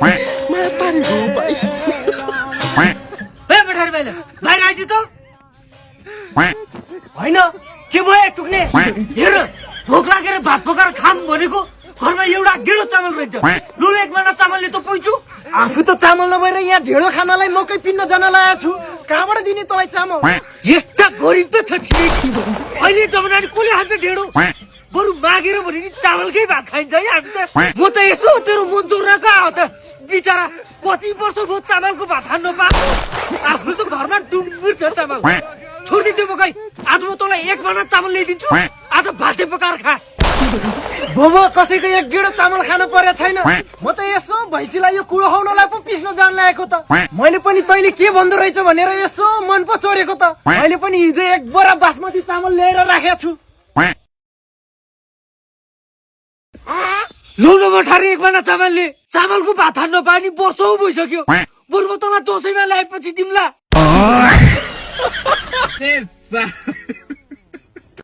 मातारी हो भाइ ए पठार भाइले बाहिर आइज त होइन के भयो टुक्ने हेर भोक लागेर भात पकाएर खाम भनेको घरमा एउटा ढेँडो चामल रहेछ लु एक महिना चामलले त पुग्छु आफू त चामल नभएर यहाँ ढेँडो खानलाई मकै पिन्न जान लागेको छु कहाँबाट दिने तँलाई चामल यस्ता गरिब त छ छिमेकी अहिले जमानाले कसले खान्छ ढेँडो बरु मागेर भने नि चामलकै भात खाइन्छ है हामी त म त यसो तेरो मन जोड्नको आयो त बिचरा कति वर्ष भयो चामलको भात खान नपाएको आफ्नो त घरमा डुङ्गुर छ चामल छोडिदिन्छु मकै आज म तँलाई एक महिना चामल ल्याइदिन्छु आज भातै पकाएर खा बोबो कसैको एक गेडो चामल खानु पर्या छैन म त यसो भैँसीलाई यो कुडो खाउनलाई पो पिस्न जान लागेको त मैले पनि तैँले के भन्दो रहेछ भनेर यसो मन पो चोरेको त मैले पनि हिजो एक बोरा बासमती चामल लिएर राखेको छु लौ न मठारी एक महिना चामलले चामलको भात खान नपाए नि वर्षौँ भइसक्यो बरु म तँलाई दसैँमा ल्याएपछि दिउँला